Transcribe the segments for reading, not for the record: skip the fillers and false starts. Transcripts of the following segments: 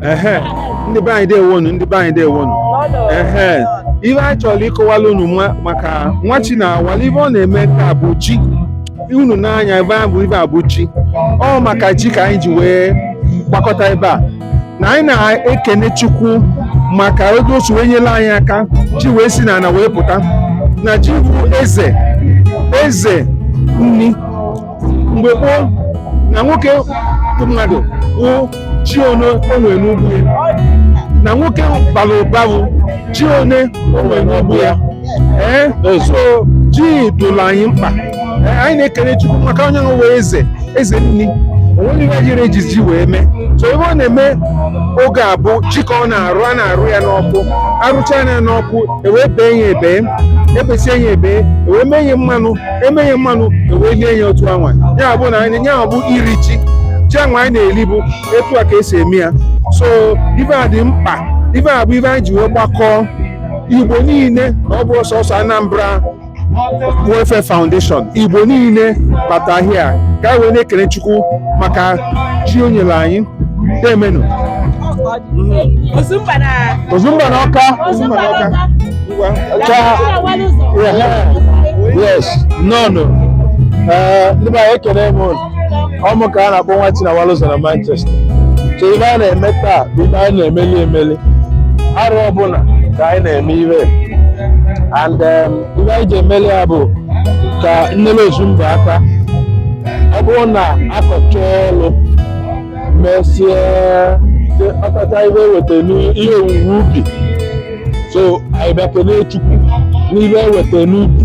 Ehe, ndị be anyị, dewonu. Ndị be anyị, dewonu. Ehe, ihe anyị chọrọ ịkọwala unu maka nwa Chinawala, ife ọ na-eme ka bụ ji unu n'anya ebe a bụ ife a bụ ji. Ọ maka ji ka anyị ji wee gbakọta ebe a, na anyị na-ekene Chukwu maka oge o si wee nyere anyị aka, ji wee si n'ala wee pụta, na ji bụ eze, eze nni mgbe gboo, na nwoke bụ mmadụ wụ ji one o nwere n'ugbo ya, na nwoke bara ụba bụ ji one o nwere n'ugbo ya. Ee, so ji dụrụ anyị mkpa. Ee, anyị na-ekele Chukwu maka onye ahụ wee eze, eze nni. Onweghị ihe jiri eji ji wee mee. So ebe ọ na-eme oge a bụ ji ka ọ na-arụ. A na-arụ ya n'ọkụ, arụcha ya n'ọkụ, ewee bee ya ebe, ebesie ya ebe, ewee mee ya mmanụ, eme ya mmanụ, ewee lie ya otu anwa. Ya bụ na anyị, ya bụ iri ji, ji anwa anyị na-eri bụ etu a ka esi eme ya. So ife a dị mkpa. Ife a bụ ife anyị ji wee gbakọọ Igbo niile, na ọ bụ sọsọ Anambra Welfare Foundation, Igbo niile bata hia ka anyị wee na-ekele Chukwu maka ji o nyere anyị. Demenu. Ozumba na Ozumba na Ọka, Ozumba na Ọka. Ngwa. Cha. Yes, nnọọ. Ee, ndị be anyị, ekele m unu. Ọ mụ ka a na-akpọ nwa Chinawala ụzọ na Manchester. So ife a na-eme taa bụ ife anyị na-emeli emeli. Arụ ọbụla ka anyị na-eme ife. And ife anyị ji emeli ya bụ ka nnele Ozumba aka. Ọ bụrụ na akọcha ọlụ, mesie, ọkacha ife eweta n'ihe owuwe ubi. So anyị bịa kelee Chukwu n'ihe eweta n'ubi.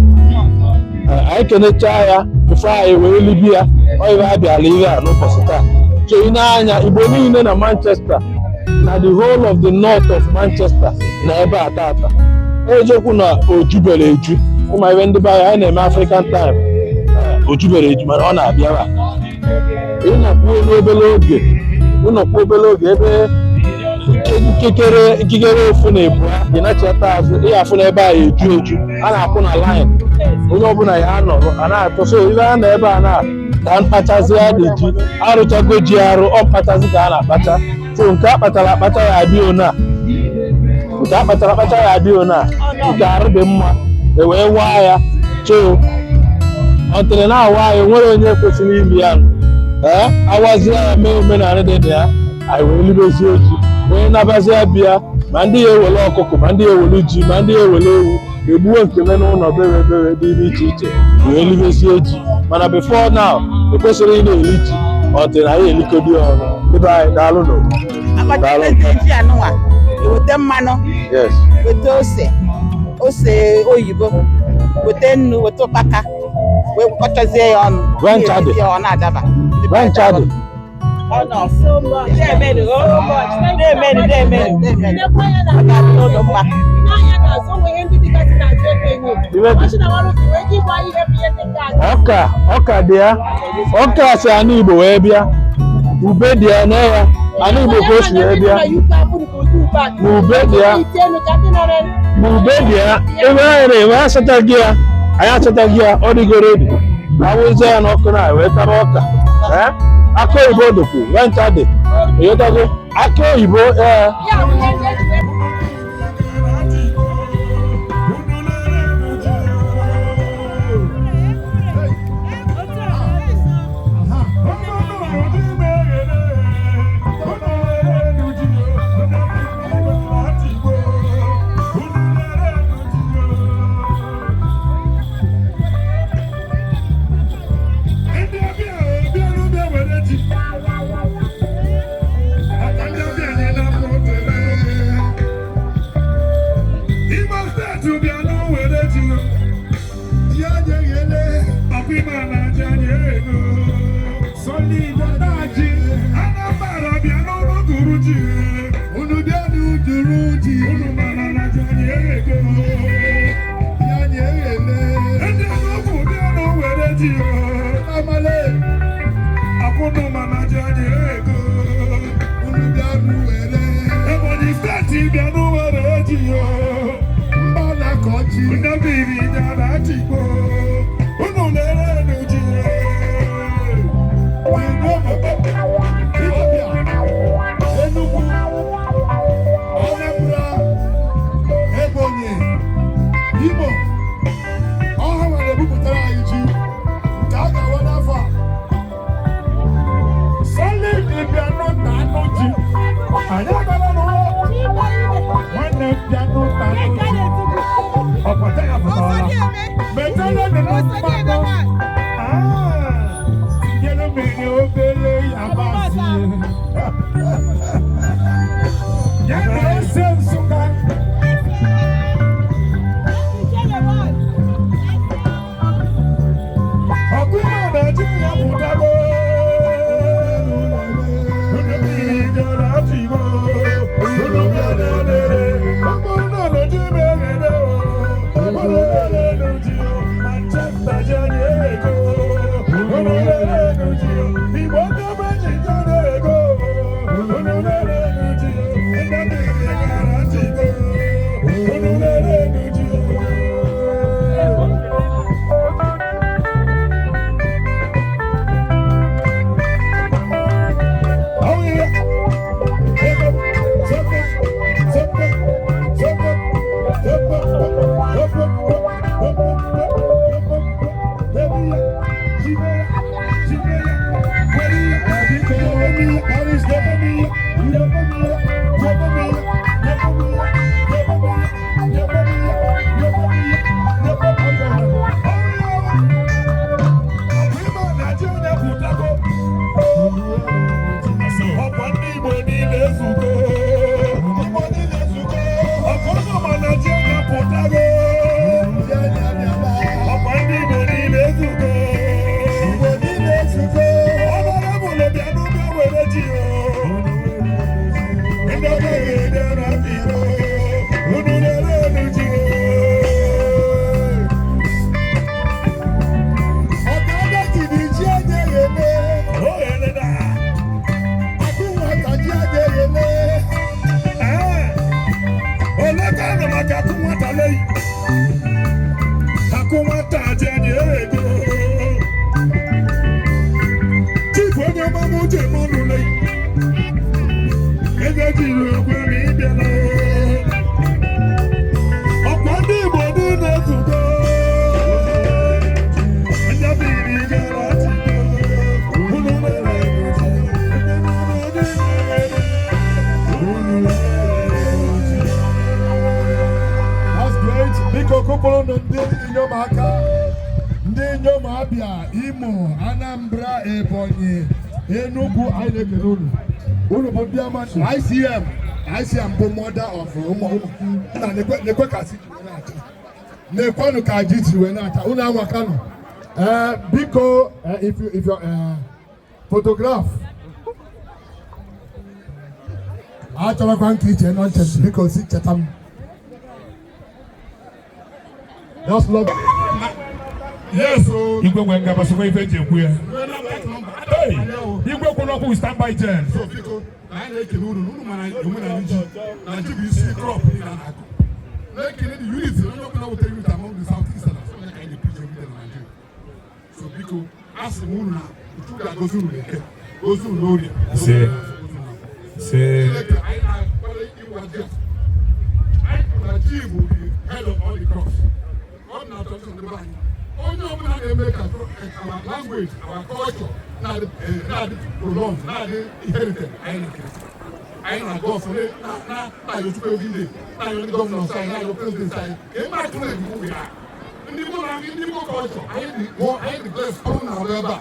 Anyị kenechaa ya before anyị wee libi ya. Ọ ibe a bịara ihe a n'ụbọchị taa. So ị na-anya, Igbo niile na Manchester, na the whole of the north of Manchester, na ebe a tata. Eziokwu na o jubere eju, ụmụ ebe ndị be anyị, anyị na-eme African time. O jubere eju, mana ọ na-abịa. Ịnọkwuo n'obere oge, ịnọkwuo obere oge, ebe nkekere nkikere ofu na ebu ị nachata azụ, ị afụ na ebe a eju eju, a na-akwụ na line, onye ọbụla ya anọrọ a na-atụ. So ife a na ebe a na ka mkpachazi dị ji, arụchago ji arụ, ọ mkpachazi ka a na-akpacha. So nke a kpachara akpacha ya adị one a, nke a kpachara akpacha ya adị one a, nke arụ dị mma, e wee waa ya. So ọtịrị na-awa ya, nwere onye kwesịrị imi ya. Ee, awazie ya, mee omenala dị na ya, anyị wee libezie ji, wee nabazie bịa, ma ndị ya ewele ọkụkọ, ma ndị ya ewele ji, ma ndị ya ewele ewu, egbuo nke me n'ụlọ, bewe bewe dị iche iche, wee libezie ji. Mana before now, ekwesịrị ị na-eli ji ọtịrị anyị elikodi ya ọnụ. Ebe anyị, daalụ nụ. Akpachara ji anụnwa, eweta mmanụ, weta ose, ose oyibo, weta nnu, weta ụkpaka, wee gwakọchazie ya ọnụ. Gwa ncha dị. Ya ọ na-adaba. Gwa ncha dị. Ọ nọ. Demenu, demenu, demenu, demenu. Ọ ga-adị n'ụlọ mma. Iwe dị. Ọka, ọka dị ya. Ọka si anụ Igbo wee bịa. Ube dị ya na ya anụ Igbo ka o si wee bịa. Ma ube dị ya, ma ube dị ya. Ebe anyị na-enwe, asachaghị ya, anyị asachaghị ya, ọ dịgo ready. Awụzie ya n'ọkụ na wee tara ọka. Ee, akụ oyibo dịkwu, nwa ncha dị, ịghọtago? Akụ oyibo, ee. Ndị ọbịa bịara bịa were ji. Aka ndị ọbịa anyị na-apụ otu ebe. Ezukọ. Igbo niile ezukọ. Ọkụ ụzọ mana ji anya pụtago. Ọkwa ndị Igbo niile ezukọ. Igbo niile ezukọ. Ọbara bụlụ bịa n'ụbịa were ji o. Ndị ọbịa ga-ede na Igbo. Unu lere elu ji o. Ọ̀gá jìdí jí ẹ̀jẹ̀ yẹlé. O ghele na. Akú nwata ji ẹ̀jẹ̀ yẹlé. Ee. Oleka nọ maka akụ nwata leyi. Akụ nwata ji anyị ego. Chief onye ọma m uche m ọnụ leyi. Eze jiri okwe ma ị bịala. Ọkwa ndị Igbo niile zukọ. Ndị biri gara tiko. Unu lere ego ji. Ndị niile. Unu lere ego ji. That's great. Biko kụpụrụnụ ndị inyom aka. Ndị inyom Abịa, Imo, Anambra, Ebonyi, Enugu, anyị na-ekele unu. Unu bụ ndị ama ICM. ICM bụ mother of ụmụ ụmụ. Nna na-ekwe ka si ji wee na-acha. Na-ekwenụ ka ji si wee na-acha. Unu anwakanụ. Ee, biko, if you photograph. Achọrọkwa nke iche nọ nche, biko si cheta m. Just love. Yes, o. Igwe nwe ngaba sokwa ife eji ekwu ya. Hey, Igwe kwụrụ ọkụ stand by gen. So biko, na anyị na-ekele unu na unu mara omenala ji na ji bụ isi crop niile a na-akụ. Na-ekele the unity, onye ọbụla wetara unity among the South Easterners, onye ka anyị na-epreach every day na Nigeria. So biko, a sị m unu na Chukwu ga-agọzi unu n'eke, gozi unu n'orie. Se. Se. Chineke, anyị na-akwado ịwa ji a. Anyị kwuru na ji bụ the head of all the crops. Ọ dị na tradition ndị be anyị. Onye ọbụla na-eme ka our language, our culture na-adị prolonged, na-adị inherited, anyị na-ekele. Anyị na-aga ọfọ na-ayọ Chukwu every day, na-ayọ ndị governors anyị, na-ayọ president anyị, ka eme atụrụ egwu ya. Ndị Igbo na ndị Igbo culture, anyị dị gwụọ, anyị dị blessed, ọrụ na-arụ ebe a.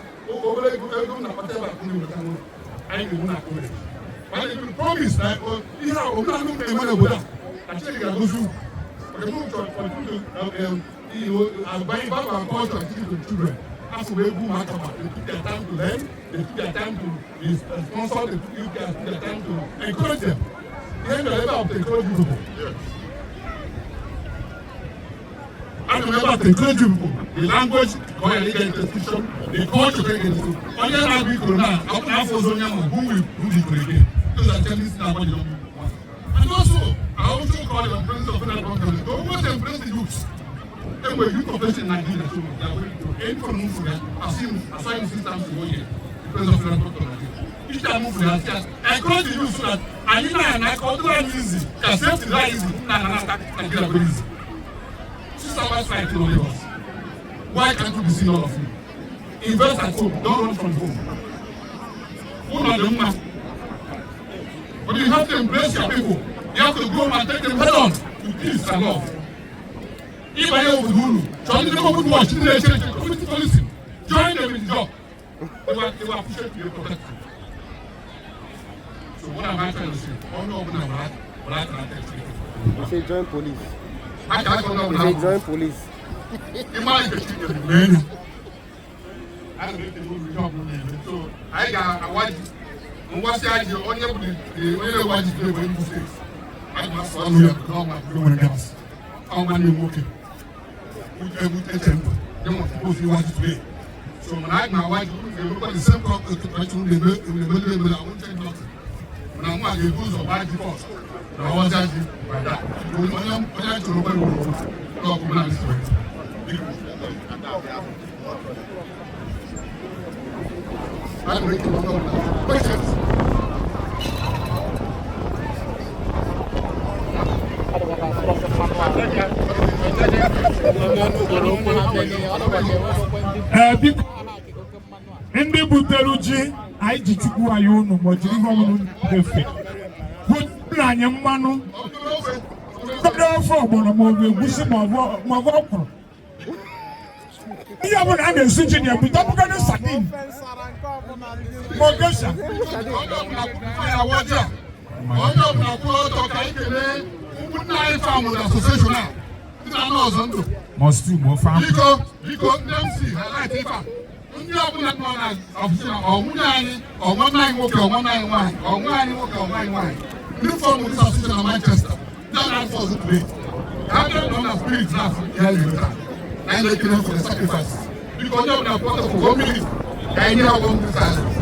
Obere ego m na-akpata ebe a ka ndị nweta n'ụlọ. Anyị na-enwe na akụrụ. Anyị na promise na ihe a omenala m na-eme n'obodo a, na Chineke ga-agọzi unu. Maka na unu chọrọ continue to buying back our culture and teach it to the children. As we go ụmụaka ma, they took their time to learn, they took their time to be sponsored, they took their time to encourage them. Ihe mere ebe a bụ to encourage you people. Ana m ebe a to encourage you people. The language ka ọ ghara ịga into extinction, the culture ka ịga into. Onye na-agụ ikoro na ọ bụ n'afọ ọzọ onye ahụ who will do the ikoro again? Those are challenges na-agba the young people. And also, I also call on president of federal government to always embrace the youth. Anyway, youth population in Nigeria, so they are going to aim for move for them. I've seen, I saw him 6 times in one year, the president of federal government of Nigeria. Each time move for them, encourage the youth so that anyị na-ana ka ọ dịrị anyị easy, ka safety dị anyị easy, na ana Nigeria very easy. 6 hours flight to Lagos. Why can't we be seeing all of you? Invest at home, don't run from home. Ụlọ dị mma. But you have to embrace your people. You have to go and take them head on with peace and love. Ịbanye obodo unu, chọọ ndị neighborhood watch, ndị na-eche eche, community policing. Join them in the job. They will appreciate you, they will protect you. So what am I trying to say? Onye ọbụla were aka na aka Chineke. You say join police. Aka aka onye You ọbụla say ahụ. join police. Ịmara nke Chineke mee ya. Ana m ekele unu ihe ọbụla na-eme. So anyị ga-awa ji. Ngwasị ji onye bụ onye na-ewa ji today bụ Enugu State. Anyị ga-asụ ọnụ ya nke ọnwa nke nwere gasị. Ọ nwanne m nwoke. Egwu eche ndụ. Nye nwa suppose ịwa ji today. So mana anyị na-awa ji, unu ga-emekwa the same crop tradition unu na-eme unu na-eme eme na won't change nothing. Mana nwa ga-ebu ụzọ gbaa ji first. Na ọwaja ji by that. Onye onye chọrọ obere uru n'ọkụ na ndị Questions? Ee, biko, ndị butere ji anyị ji Chukwu anyị unu ma ọ jiri ihe ọbụla unu efe butere anyị mmanụ ndị ofe ọgbọnọ maọbụ egusi maọbụ ọkwụrụ, ihe ọbụla a na-esi ji na-ebute ọbụgodị sardine ma ọ gesha. Onye ọbụla kwuru ya awa ji a. Onye ọbụla kwụrụ ọtọ ka anyị kelee ụmụnne anyị famụrụ association a ndị na-anọ ọzọ ndụ. Ma stew ma ofe akwụ. Biko, biko, ndị MC, highlight ife a. Ndị ọbụla nọ na ọfisi, ọ nwunye anyị, ọ nwanne anyị nwoke, ọ nwanne anyị nwaanyị, ọ nwa anyị nwoke, ọ nwa anyị nwaanyị, ndị form this association na Manchester, ndị na-afọ ọzọ today, ka a bịa nọ na spirit na afọ ya lere taa na anyị na-ekele for the sacrifice. Biko, onye ọbụla kwụ ọtọ for one minute ka anyị nye ha one minute silence.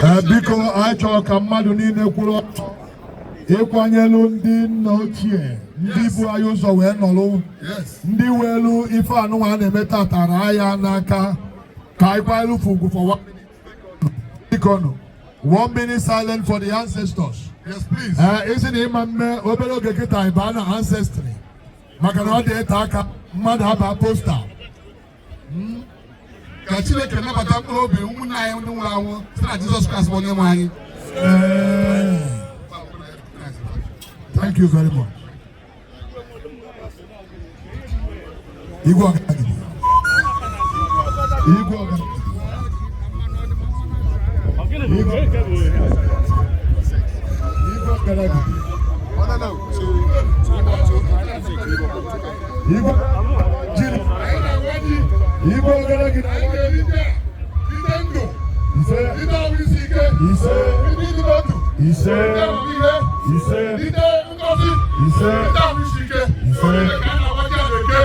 Ee, biko, anyị chọrọ ka mmadụ niile kwụrụ ọtọ ịkwanyelu ndị nna ochie, ndị bu anyị ụzọ wee nọrụ, ndị welu ife anụnwa a na-eme tatara ya n'aka, ka anyị kwanyelu ugwu for one minute. Biko nụ, one minute silent for the ancestors. Yes, please. Ee, isi na ịma mme obere oge kịta anyị baa na ancestry, maka na ọ dị ịta aka mmadụ aba poster. Ka Chineke nabata mkpụrụ obi ụmụnne anyị ndị nwụrụ anwụ site na Jizọs Kraịst bụ onye nwe anyị. Ee, thank you very much. Igwe Ọgaragidi. Igwe Ọgaragidi. Igwe Igwe Ọgaragidi. Igwe jiri. Anyị na-enwe ji. Igwe Ọgaragidi. Anyị ga-eri ndị a ide ndụ, Ise. ide ọrụ isi ike, Ise. ide ịdị n'otu, Ise. ide amamihe, Ise. ide ngọzi, Ise. ide ahụ isi ike. Ise. Ka a na-agwa ji a na-eke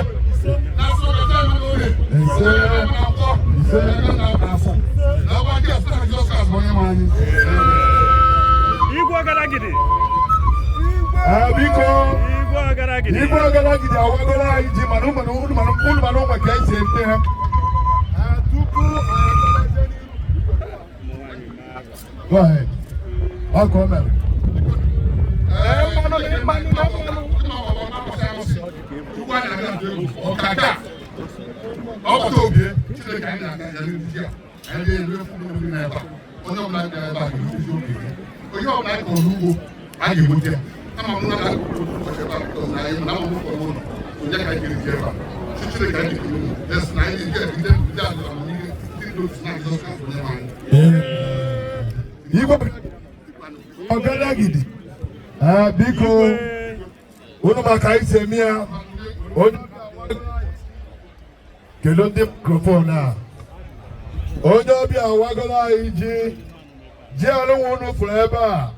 na asụ ọkacha eme n'orie, Ise. eme na nkwọ, Ise. eme na afọ, na agwa ji a site na Jizọs Kraịst bụ onye nwe anyị. Igwe Ọgaragidi. Ee, biko. Igwe Ọgaragidi. Igwe Ọgaragidi awagoro anyị ji, mana unu mana unu mana ụmụ ka esi eme ha. Ee, tupu anyị agabazie n'iru. Go ahead. Ọ ka o mere. Mmanụ mmanụ mmanụ. Chukwu anyị na-abịa egwu ọkaka ọkpọta obie Chineke anyị na-aga ya n'ihu ji a anyị ga-eru efu ndị n'ebe a. Onye ọbụla bịara ebe a ga-eruzi oge ya. Onye ọbụla anyị kọrọ n'ugbo, anyị ga-enweta ya. Ama m na ụbọchị ebe a pụtara na anyị na ama m ụkọrọ ụlọ onye ka anyị ga-eriji ebe a. Chi Chineke anyị ga-ekele unu. Yes, na anyị ga-ejide ndị a amamihe ndị dị otu na Jizọs Kraịst onye nwe anyị. Igwe Ọgaragidi. Ee, biko, unu maka anyị si eme ya. Onye kedu ndị microphone a? Onye ọbịa awagoro anyị ji ji alụnwa unu fụrụ ebe a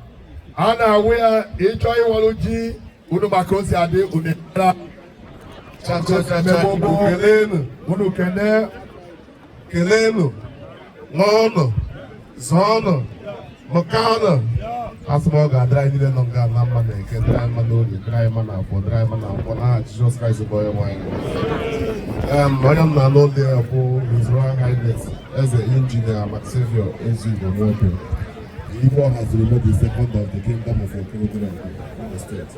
a na-awụ ya. Ịchọ ịwalụ ji unu maka o si adị unu ekpere. Cha cha cha cha, Igbo, keleenụ. Unu kene. Keleenụ, ṅụọnụ, zọọnụ, mụkanụ. Asị m, ọ ga-adịrị anyị niile nọ nga na mma na Eke, dịrị anyị mma n'Orie, dịrị anyị mma na Afọ, dịrị anyị mma na Nkwọ, n'aha Jizọs Kraịst bụ onye nwe anyị. Onye m na-anụ olu ya bụ His Royal Highness Eze Injinia Maxavier Ezugbo Nwoke, Igwe Ọhaziri, the second of the Kingdom of Okeodere, Imo State.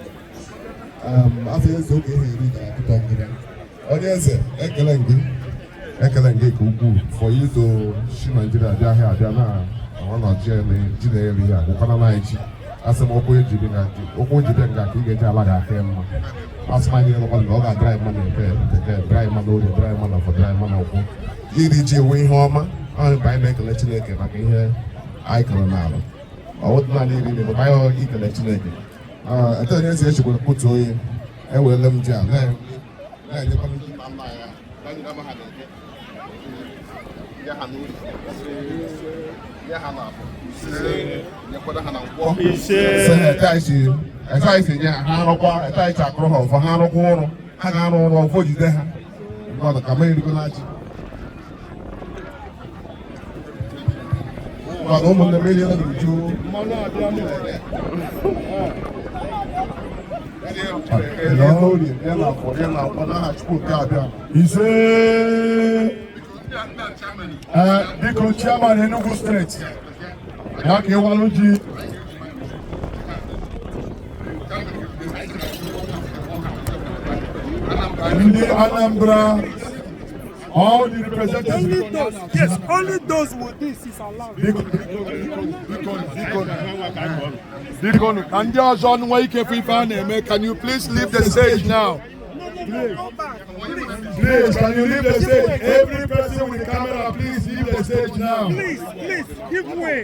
Afọ eze oge ihe eri na akụtọ ngịga. Onye eze, ekele gị, ekele gị nke ukwuu for you to si Naijiria bịa ahịa abịa na ọ nọ ji ji na-eri ya gwụkwana na anyị ji. Asị m, ụkwụ ejibi nga ụkwụ ejibi nga ka ị ga-eji ala ga-aka mma. Asị m, anyị niile nọkwa na ọ ga-adịrị anyị mma na Eke, Eke dịrị anyị mma n'Orie, dịrị anyị mma na Afọ, dịrị anyị mma na Nkwọ. Iri ji ewe ihe ọma ọ bụ anyị na-ekele Chineke maka ihe anyị kọrọ n'ala. Ọ wụdị naanị iri nri, bụ anyị ikele Chineke. Ete onye eze echekwara kputu oyi ewerele m ji a na-enyekwa ndị nna nna ya na-enyere ha n'Eke, nye ha n'Orie, nye ha n'Afọ, nyekwara ha na Nkwọ. Ise. Sị ha, etu anyị si nye ha, ha arụkwa etu anyị si akụrụ ha ọfọ, ha arụkwa ụrụ ha ga-arụ ụrụ ọfọ jide ha mmadụ ka ma erigola ji mana ụmụnne m eriela n'uju. Rie n'Orie, rie n'Afọ, rie na Nkwọ, n'aha Chukwu nke abịa. Ise. Ee, biko, chairman Enugu Steeti ya ka ịwalụ ji. Ndị Anambra, all the representatives. Only those, yes, only those with this is allowed. Biko, biko, biko, biko, ka ndị ọzọ nwee ike fụ ife a na-eme. Can you please leave the stage now? Please. Please, can you leave the stage? Every person with the camera, please leave the stage now. Please, please, give way.